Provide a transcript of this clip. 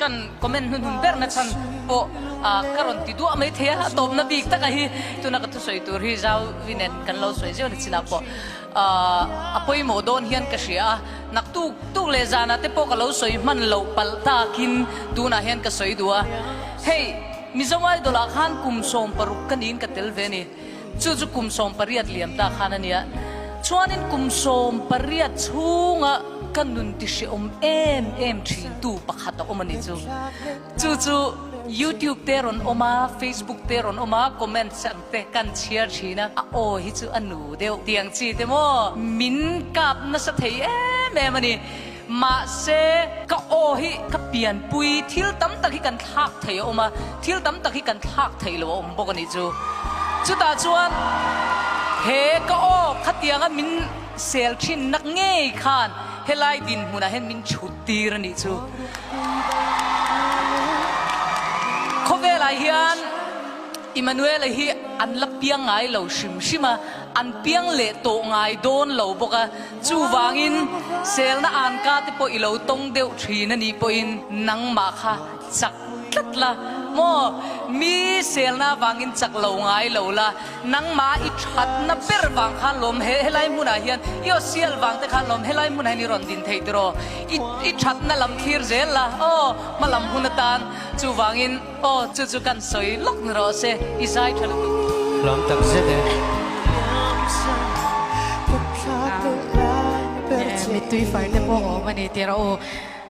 kan comment hnuhnun ber na chhan pawh ka rawn ti duah mai thei a, a tawpna bik taka hi tuna ka thusawi tur hi Zauvi nen kan lo sawi zeuh ni chinah pawh a pawimawh dawn hian ka hria a, naktuk tuk leh zanah te pawh ka lo sawi hman loh palh takin tunah hian ka sawi duh a, hei Mizo Idol ah khan kum 16 ka niin ka tel ve a ni. Chu chu kum 18 liam ta khan a nia. Chuanin kum 18 chhunga ka nun ti hrehawm em em thin tu pakhat a awm a ni chu. Chu chu YouTube te rawn awm a, Facebook te rawn awm a, comments ang te kan chhiar thin a, a aw hi chu a nu deuh tiang chi te maw min kap nasa thei em em a ni. Mahse ka aw hi ka pianpui thil tam tak hi kan thlak thei a awm a, thil tam tak hi kan thlak theih lo a awm bawk a nih chu. Chutah chuan he ka aw khatianga min sel thin nak ngei khan helai dinhmunah hian min chhut tir a nih chu. Khawvelah hian Immanuela hi an la piang ngai lo hrim hrim a, an piang leh tawh ngai dawn lo bawk a. Chuvangin selna anka te pawh i lo tawng deuh thin a nih pawhin nangmah kha chak tlat la maw? Mi selna avangin chak lo ngai lo la, nangmah i thatna ber vang khan lawm he helai hmunah hian i aw sial vang te khan lawm helai hmunah hian i rawn din thei tiraw? I i thatna lam thlir zel la aw hma lam hun atan chuvangin Aw, chu chu kan sawi lawk ni rawh se, i zai tha lutuk. Hlawm tak zet e. Mittui far te pawh awm a ni tih rawh u.